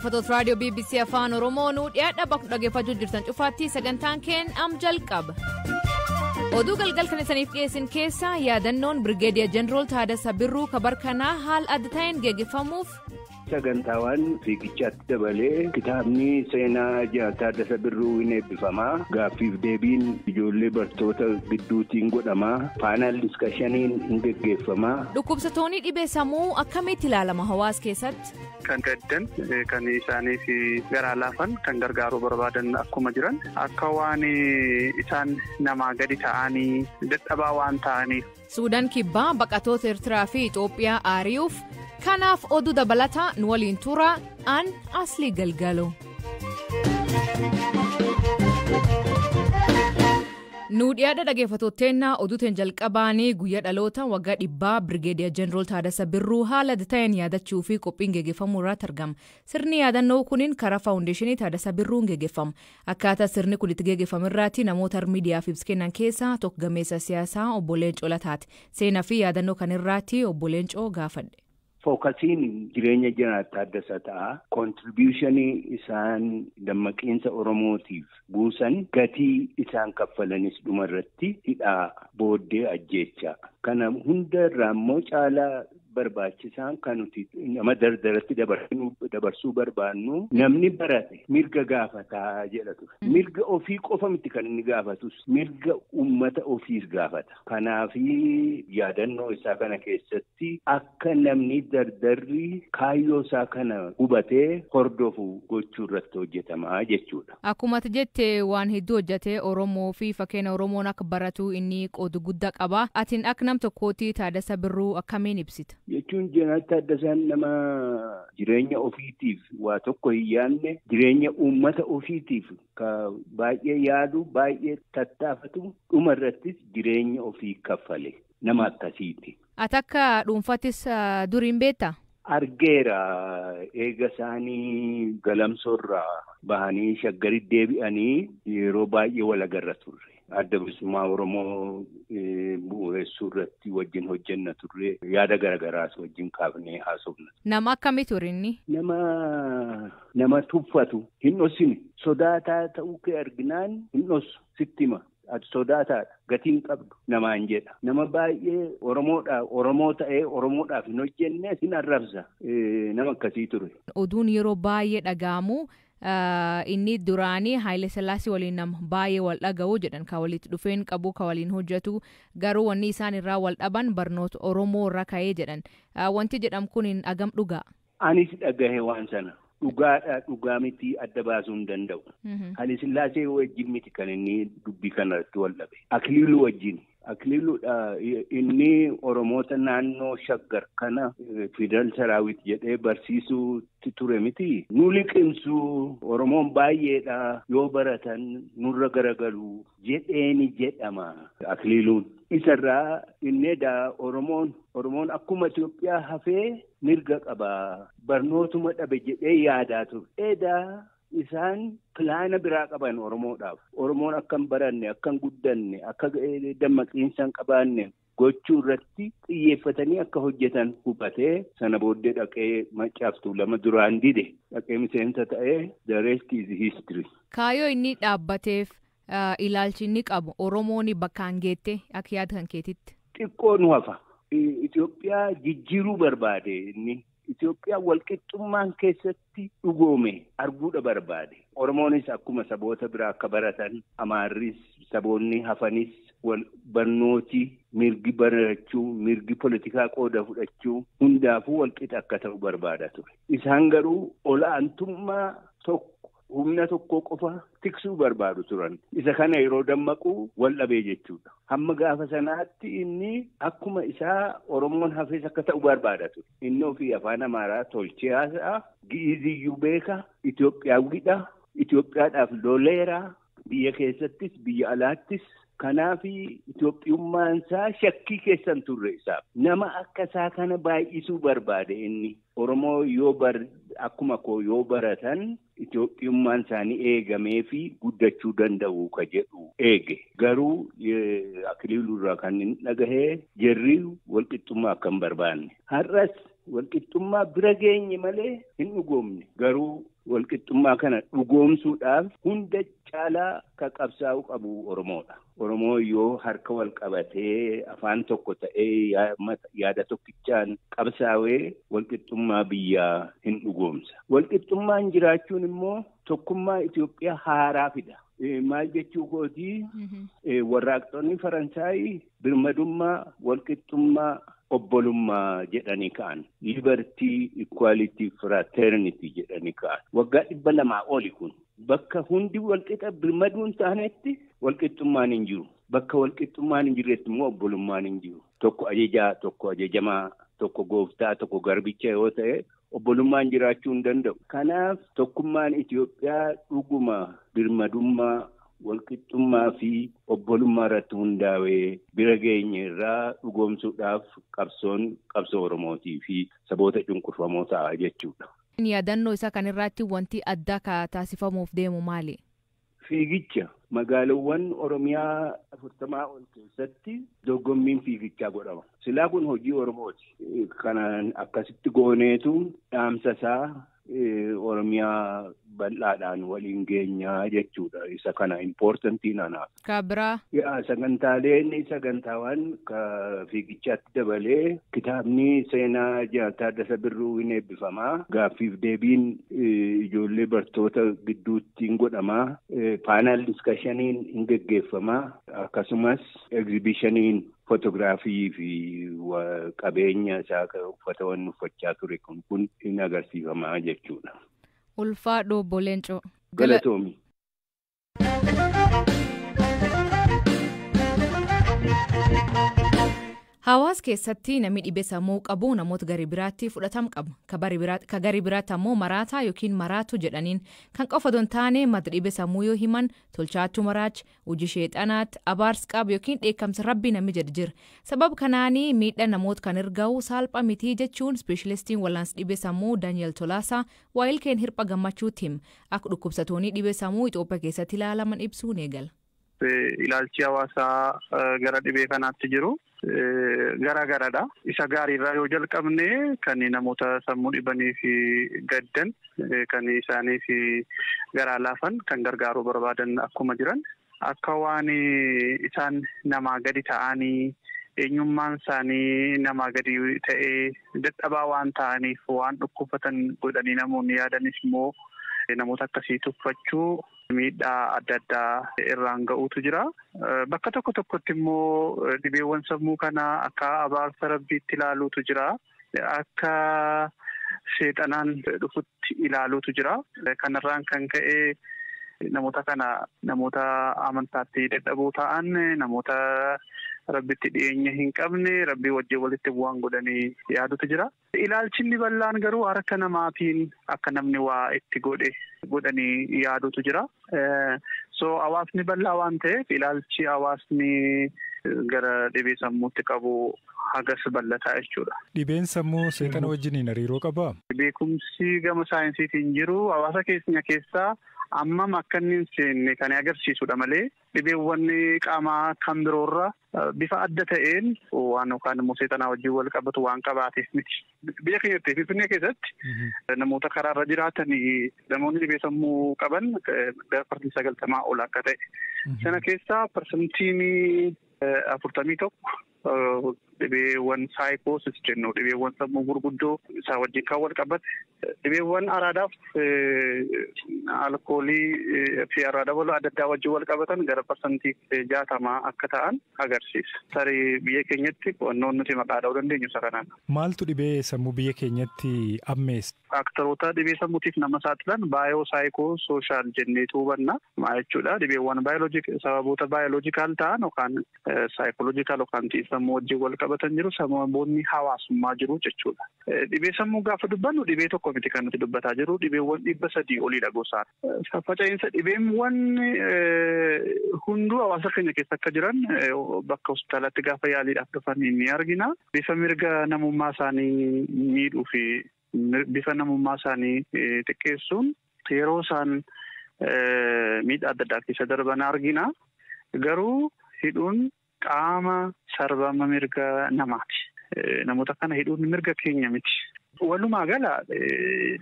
Dhaggeeffattoota raadiyoo BBC Afaan Oromoo nu dhiyaadha bakka dhaggeeffachuu jirtan cufaatti sagantaan keen am jalqaba. Oduu galgal kan isaniif dhiyeessin keessaa yaadannoon Birgeediyaa Jeneraal Taaddasaa Birruu kabarkanaa haala adda ta'een geggeeffamuuf. Sagantaawwan fiigichaatti dabalee kitaabni seenaa Taaddasaa Birruu hin eebbifamaa. Gaaffiif deebiin ijoollee bartoota gidduutiin godhamaa. Paanal diskashaniin hin geggeeffamaa. Dhukkubsattoonni dhibee sammuu akkamitti ilaalama hawaasa keessatti? Kan gaddan kan isaaniif garaa laafan kan gargaaruu barbaadan akkuma jiran akka waan isaan namaa gadi ta'anii dadhabaa waan ta'aniif. Suudaan kibbaa baqattoota Eertiraa fi Itoophiyaa aari'uuf. Kanaaf oduu dabalataa nu waliin tura an Aslii Galgalo. Nu dhiyaadha dhaggeeffattootteennaa oduuteen jalqabaanii guyyaa dhaloota waggaa 100 Birgeediyaa Jeneraal Taaddasaa Birruu haala adda ta'een yaadachuu fi qophiin geggeeffamuu irratti argama. Sirni yaadannoo kuniin karaa faawundeeshinii Taaddasaa Birruun geggeeffama. Akkaataa sirni kun itti geggeeffamu irratti namoota miidiyaaf ibsa kennan keessaa tokko gameessa siyaasaa obbo Leencoo Lataati. Seenaa fi yaadannoo kan irratti obbo Leencoo gaafadhe. Fookasiin jireenya Jeneraal Taaddasaa ta'a. Kontribiishinii isaan dammaqiinsa Oromootiif buusan gatii isaan kaffalanis dhumarratti hidhaa booddee ajjeechaa. Kana hunda irraa immoo caalaa barbaachisaan kan nuti nama dardaratti dabarsuu barbaannu namni barate mirga gaafataa jedha ture. Mirga ofii qofa miti kan inni gaafatus mirga uummata ofiis gaafata. Kanaafi yaadannoo isaa kana keessatti akka namni dardarri kaayyoo isaa kana hubatee hordofu gochuu irratti hojjetamaa jechuudha. Akkuma ati jette waan hedduu hojjetee Oromoo fi fakkeenya Oromoon akka baratu inni qooda guddaa qaba. Atiin akka nam tokkootti Taaddasaa Birruu akkamiin ibsita? Jechuun Jeneraal Taaddasaan nama jireenya ofiitiif waa tokko hin yaadne jireenya uummata ofiitiif ka baay'ee yaadu baay'ee tattaafatu dhuma irrattis jireenya ofii kaffale nama akkasiiti. Ati akka dhuunfaattis duriin beektaa? Argeera eega isaanii galamsoorraa bahanii shaggaritti deebi'anii yeroo baay'ee wal agarra turre. Adda bilisummaa Oromoo bu'uuressuu irratti wajjin hojjenna turre yaada garaagaraas wajjin kaafnee haasofna. Nama akkamii ture inni? Nama tuffatu hin dhossine sodaataa ta'uu kee arginaan hin dhossu sitti hima. Ati sodaataadha gatiin qabdu namaan jedha. Nama baay'ee Oromoo ta'ee Oromoodhaaf hin hojjenne hin arrabsa. Nama akkasii ture. Oduun yeroo baay'ee dhaga'amu. Inni duraanii Haayile Sillaasee waliin nama baay'ee wal dhaga'u jedhan kan walitti dhufeen qabu kan waliin hojjetu garuu wanni isaan irraa wal dhaban barnoota Oromoo irra ka'ee jedhan wanti jedhamu kun hagam dhugaa. Anis dhagahe waan sana dhugaadha dhugaa miti adda baasuu hin danda'u. Haayile Sillaasee wajjin miti kan inni dubbii kanarratti wal dhabe. Akiliiluu wajjin. Akiliiluudha inni Oromoota naannoo Shaggar kana Fidel Saraawit jedhee barsiisuutti ture miti. Nu liqimsuu Oromoon baay'eedha yoo baratan nurra garagalu jedheeni jedhama Akiliiluun. Isarraa inni edaa Oromoon akkuma Itoophiyaa hafee mirga qaba barnootuma dhabe jedhee yaadaa ture. Edaa isaan pilaana biraa qaban Oromoodhaaf. Oromoon akka hin baranne, akka hin guddanne, akka dammaqiinsa hin qabaanne gochuu irratti xiyyeeffatanii akka hojjetan hubatee sana booddee dhaqee Maccaaf Tuulama duraan dide dhaqee miseensa ta'ee the rest is history. Kaayyoo inni dhaabbateef ilaalchi inni qabu Oromoon bakkaan geette akka yaada kan keetitti. Xiqqoo nu hafa. Itoophiyaa jijjiiruu barbaade inni. Itoophiyaa walqixxummaan keessatti dhugoome arguudha barbaade. Oromoonis akkuma saboota biraa akka baratan, Amaarris saboonni hafanis wal barnooti mirgi barachuu, mirgi politikaa qooda fudhachuu hundaafuu walqixa akka ta'u barbaada ture. Isaan garuu ol'aantummaa tokko humna tokko qofa tiksuu barbaadu turan. Isa kana yeroo dammaqu wal dhabee jechuudha. Hamma gaafa sanaatti inni akkuma isaa Oromoon hafes akka ta'u barbaada ture. Inni ofii afaan Amaaraa tolchee haasa'a. Gi'iziyyuu beeka. Itoophiyaawidha. Itoophiyaadhaaf loleera. Biyya keessattis biyya alaattis. Kanaaf Itoophiyummaan isaa shakkii keessan turre isaaf. Nama akka isaa kana baay'isuu barbaade inni. Oromoo yoo akkuma koo yoo baratan Itoophiyummaan isaanii eegamee fi guddachuu danda'u ka jedhu eege. Garuu Akiliiluu irraa kan inni dhagahee jarri walqixxummaa akka hin barbaanne. Har'as walqixxummaa bira geenye malee hin dhugoomne. Garuu Walqixxummaa kana dhugoomsuudhaaf hunda caalaa ka qabsaa'u qabu Oromoodha. Oromoo yoo harka wal qabatee afaan tokko ta'ee yaada tokkichaan qabsaa'ee walqixxummaa biyyaa hin dhugoomsa. Walqixxummaan jiraachuun immoo tokkummaa Itoophiyaa haaraa fida. Maal jechuu kootii warraaqxonni Faransaay birmadummaa, walqixxummaa, obbolummaa jedhanii ka'an. Liberty, equality, fraternity jedhanii ka'an. Waggaa 200 oli kun. Bakka hundi walqixa birmaduun taanetti walqixxummaan hin jiru. Bakka walqixxummaan hin jirretti immoo obbolummaan hin jiru. Tokko ajajaa, tokko ajajamaa, tokko gooftaa, tokko garbicha yoo ta'e obbolummaan jiraachuu hin danda'u. Kanaaf tokkummaan Itoophiyaa dhuguma birmadummaa, walqixxummaa fi obbolummaa irratti hundaa'ee bira geenye irraa dhugoomsuudhaaf qabsoon qabsoo Oromootii fi saboota cunqurfamoo ta'a jechuudha. Yaadannoo isaa kan irratti wanti addaa ka taasifamuuf deemu maali? Fiigicha magaalawwan Oromiyaa 40 ol keessatti dorgommiin fiigichaa godhama. Silaa kun hojii Oromooti. Kanaan akkasitti gooneetu dhaamsa isaa Oromiyaa bal'aadhaan waliin geenyaa jechuudha. Isa kana importantiin anaaf. Kabiraa. Sagantaaleen sagantaawwan ka fiigichaatti dabalee kitaabni seenaa Taaddasa Birruu hin eebbifamaa. Gaaffiif deebiin ijoollee bartoota gidduutti hin godhamaa. Paanal diskashaniin hin geggeeffamaa. Akkasumas egzibishaniin fotograafii fi qabeenya isaa uffata wanni uffachaa ture kun hin agarsiifamaa jechuudha. Ulfaadhu Obbo Leencoo. Galatoomi. Hawaasa keessatti namni dhibee sammuu qabu namoota garii biraatti fudhatama qaba. Ka garii biraatti ammoo maraataa yookiin maraatu jedhaniin kan qofa osoo hin taane madda dhibee sammuu yoo himan tolchaachuu maraachi, hojii sheexanaatti, abaarsa qabu yookiin dheekkamsa rabbii namni jedhu jira. Sababa kanaanii miidhaa namoota kan erga'u salphaa mitii jechuun ispeeshalistiin wal'aansa dhibee sammuu Daani'el Tolaasaa waa'ilkeen hirpha gammachuutti hima. Akka dhukkubsattoonni dhibee sammuu Itoophiyaa keessatti ilaalaman ibsuun eegala. Ilaalchi hawaasaa gara dhibee kanaatti jiru garaa garadha. Isa gaariirraa yoo jalqabne kan namoota sammuu dhibanii fi gaddan kan isaanii fi garaa laafan kan gargaaruu barbaadan akkuma jiran akka waan isaan namaa gadi ta'anii eenyummaan isaanii namaa gadi ta'ee dadhabaa waan ta'aniif waan dhukkubfatan godhanii namoonni yaadanis immoo namoota akkasii tuffachuu miidhaa adda addaa irraan ga'uutu jira. Bakka tokko tokkotti immoo dhibeewwan sammuu kana akka abaarsa rabbiitti ilaaluutu jira. Akka seexanaan dhufutti ilaaluutu jira. Kanarraan kan ka'e namoota kana namoota amantaatti dadhaboo ta'an, namoota rabbitti dhiyeenya hin qabne, rabbii wajjin walitti bu'aan godhanii yaadutu jira. Ilaalchi inni bal'aan garuu harka namaatiin akka namni waa itti godhanii yaadutu jira. So hawaasni bal'aa waan ta'eef ilaalchi hawaasni gara dhibee sammuutti qabu hagas bal'ataa jechuudha. Dhibeen sammuu seexana wajjiniin hariiroo qabaa? Beekumsi gama saayinsiitiin jiru hawaasa keenya keessaa ammam akka inni hin seenne kan agarsiisudha malee dhibeewwan qaamaa kan biroorra bifa adda ta'een waan yookaan immoo seexanaa wajjin wal qabatu waan qabaateef miti. Biyya keenyatti Finfinnee keessatti namoota karaarra jiraatanii namoonni dhibee sammuu qaban gara 90% ol akka ta'e. Sana keessaa 41% dhibeewwan saayikoosis jennu dhibeewwan sammuu gurguddoo isaa wajjin kan wal qabate dhibeewwan araadaaf alkoolii fi araada adda addaa wajjin wal qabatan gara 60% akka ta'an agarsiisa. Tarii biyya keenyatti qo'annoon nuti maqaa dha'uu dandeenyu isa kanaan. Maaltu dhibee sammuu biyya keenyatti ammeessa? Faaktaroota dhibee sammuutiif nama saaxilan baayoo saayikoo sooshaal jenneetu hubanna. Maal jechuudha? Dhibeewwan sababoota baayoloojikaal ta'an yookaan saayikoloojikaal yookaan sammuu wajjin wal qabatan jiru, sababoonni hawaasummaa jiru jechuudha. Dhibee sammuu gaafa dubbannu dhibee tokko miti kan nuti dubbataa jiru, dhibeewwan 300 oliidha gosaan. Faca'insa dhibeewwan hunduu hawaasa keenya keessa akka jiran bakka hospitaalatti gaafa yaaliidhaaf dhufan ni argina. Bifa mirga namummaa isaanii miidhuu fi bifa namummaa isaanii xiqqeessuun yeroo isaan miidhaa adda addaa keessa darban argina. Garuu hidhuun qaama sarbama mirga namaati. Namoota kana hidhuun mirga keenya miti. Walumaa gala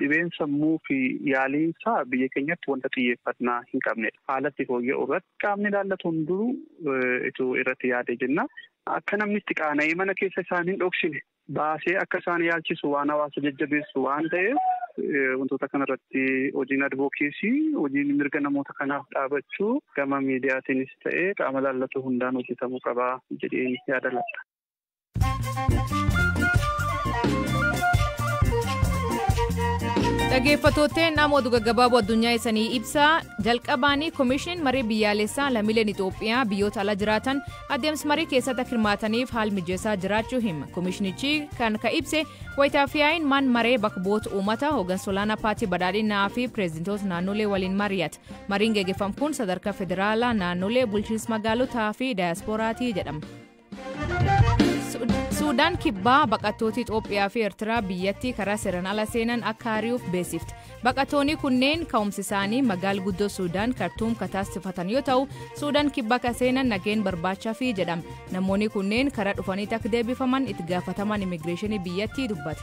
dhibeen sammuu fi yaaliinsaa biyya keenyatti wanta xiyyeeffannaa hin qabnedha. Haalatti fooyya'u irratti qaamni ilaallatu hunduu itoo irratti yaadee jenna. Akka namni itti qaana'ee mana keessa isaan hin dhoksine baasee akka isaan yaalchisu waan hawaasa jajjabeessu waan ta'eef wantoota kanarratti hojiin advokeesii hojiin mirga namoota kanaaf dhaabachuu gama miidiyaatiinis ta'ee qaama ilaallatu hundaan hojjetamuu qaba jedhee yaada laata. Dhaggeeffattootni namoota gaggabaaboo addunyaa isanii ibsaa jalqabaanii koomishiniin marii biyyaalessaa lammiileen Itoophiyaa biyyoota ala jiraatan adeemsa marii keessatti akka hirmaataniif haal mijeessaa jiraachuu hima. Koomishinichi kan ka ibse wayitaafiyaayin man maree bakka bu'oota uummata hooggansa olaanaa paartii badhaadhinaa fi pireezidantoota naannolee waliin mari'ata. Mariin gaggeeffamu kun sadarkaa federaalaa naannolee bulchiinsa magaalotaa fi daayaaspooraatii jedhama. Suudaan kibbaa baqattoota Itoophiyaa fi Eertiraa biyyattii karaa seeraan ala seenan akka ari'uuf beeksifte. Baqattoonni kunneen ka'umsi isaanii magaala guddoo Suudaan Kartuum kan taasifatan yoo ta'u, Suudaan kibbaa kan seenan nageen barbaachaa fi jedhama. Namoonni kunneen karaa dhufanitti akka deebifaman itti gaafataman immigireeshinii biyyattii dubbate.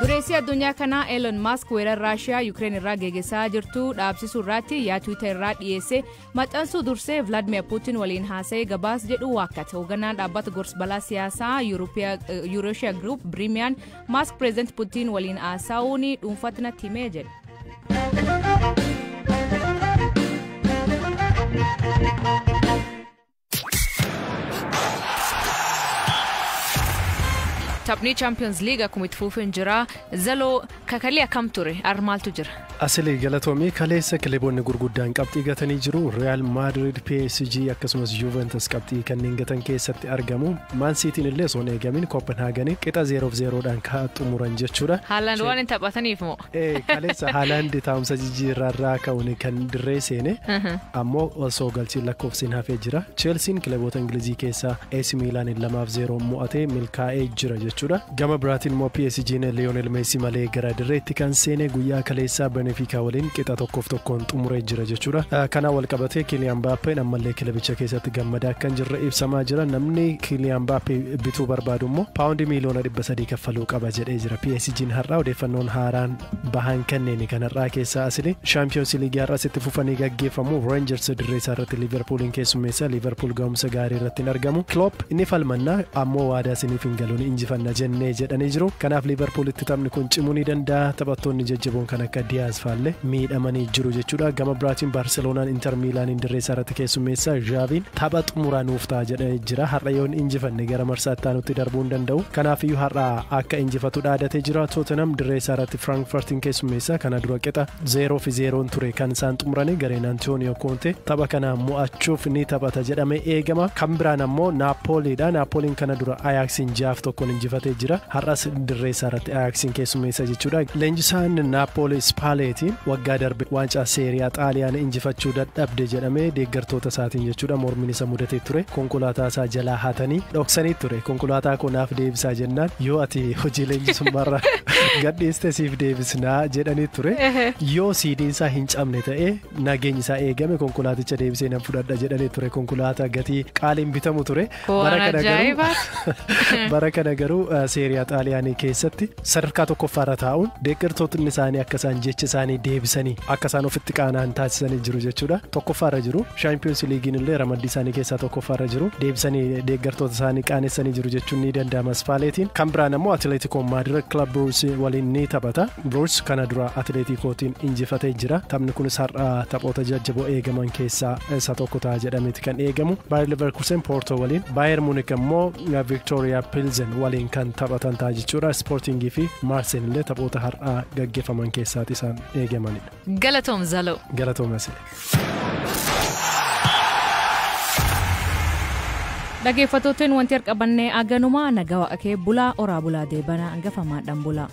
Dureessi addunyaa kanaa Elon Musk weerara Raashiyaa Yukireen irraa geggeessaa jirtu dhaabsisuu irratti yaa Twitter irraa dhiyeesse maxxansuu dursee Vladimir Putin waliin haasa'ee gabaas jedhu waakkate. Hoogganaan dhaabbata gorsa balaa siyaasaa Eurasia Group Birimiyan Musk pireezidant Putin waliin haasa'uun dhuunfaatti natti himee jedhe. Taphni Champions League akkuma itti fufuun jira. Zaloo kakalee akkam ture? Maaltu jira? Asilee galatoomii kaleessa kilaboonni gurguddaan qabxii gatanii jiru. Real Madrid, PSG akkasumas Juventus qabxii kanneen gatan keessatti argamu. Man Cityin illee osoo hin eegamin Copenhagen qixa 0-0dhaan ka xumuran jechuudha. Haaland waan hin taphataniif moo? Kaleessa Haaland taa'umsa jijjiirraarraa ka'uun kan dirree seene ammoo osoo galchiin lakkoofsiin hafee jira. Chelsean kilaboota Ingilizii keessaa AC Milan 2-0 mo'atee milkaa'ee jira jechuudha. Gama biraatiin immoo PSG'n Lionel Messi malee gara dirreetti kan seene guyyaa kaleessaa Benfica waliin qixa 1-1 xumuree jira jechuudha. Kana wal qabatee Kylian Mbappeen ammallee kilabicha keessatti gammadaa akka hin jirre ibsamaa jira. Namni Kylian Mbappee bituu barbaadu immoo paawundii miiliyoona 300 kaffaluu qaba jedhee jira. PSG'n har'aa odeeffannoon haaraan bahan kanneen kan har'aa keessaa asili Champions League har'as itti fufanii gaggeeffamu. Rangers dirree isaa irratti Liverpooliin keessummeessa. Liverpool ga'umsa gaarii irratti hin argamu. Klopp inni falmannaa ammoo waadaa isiniif hin galuun injifanna jennee jedhanii jiru. Kanaaf Liverpoolitti taphni kun cimuu ni danda'a. Taphattoonni jajjaboon kan akka Diaz faallee miidhamanii jiru jechuudha. Gama biraatiin Barceloonaan Inter Miilaaniin dirree isaa irratti keessummeessa. Xaaviin tapha xumuraa nuuf ta'a jedhee jira. Har'a yoo hin injifanne gara marsaa itti aanutti darbuu hin danda'u. Kanaafiyyuu har'a akka injifatu dhaadatee jira. Tottenham dirree isaa irratti Frankfurtiin keessummeessa. Kana dura qixa 0-0 ture kan isaan xumuranii gareen Antonio Conte tapha kana mo'achuuf ni taphata jedhamee eegama. Kan biraan ammoo Naapooliidha. Naapooliin kana dura Ajaxiin 6-1 injifatee jira. Har'as dirree isaa irratti Ajaxiin keessummeessa jechuudha. Leenjisaan Naapooli Spalletti waggaa darbe waancaa Seeriyaa Xaaliyaan injifachuu dadhabde jedhamee deeggartoota isaatiin jechuudha mormiin isa mudatee ture. Konkolaataa isaa jalaa hatanii dhoksanii ture. Konkolaataa koo naaf deebisaa jennaan yoo ati hojii leenjisummaarra gadhiiste siif deebisnaa jedhanii ture. Yoo siidiin isaa hin cabne ta'ee nageenyi isaa eegame konkolaaticha deebisee nan fudhadha jedhanii ture. Konkolaataa gatii qaaliin bitamu ture. Bara kana garuu Seeriyaa Xaaliyaanii keessatti sadarkaa tokkoffaarra taa'uun deeggartootni isaanii akka isaan jecha isaanii deebisanii akka isaan ofitti qaana'an taasisanii jiru jechuudha. Tokkoffaarra jiru. Shaampiyoons Liigiin illee ramaddii isaanii keessaa tokkoffaarra jiru. Deebisanii deeggartoota isaanii qaanessanii jiru jechuun ni danda'ama Spallettiin. Kan biraan ammoo Atileetikoo Maadrid Club Brugge waliin ni taphata. Brugge kana dura Atileetikootiin injifatee jira. Taphni kunis har'a taphoota jajjaboo eegaman keessaa isa tokko ta'a jedhameeti kan eegamu. Bayer Leverkusen Porto waliin, Bayer Munich ammoo Victoria Pilsen waliin kan taphatan ta'a jechuudha. Sportingii fi Marseille illee taphoota har'a gaggeeffaman keessaati isaan eegamanidha. Galatoom Zaloo. Galatoom Asile. Dhaggeeffattootni wanti harqabannee aganumaa nagaa waaqa kee bulaa oraa bulaa deebanaa hangafamaadhaan bulaa.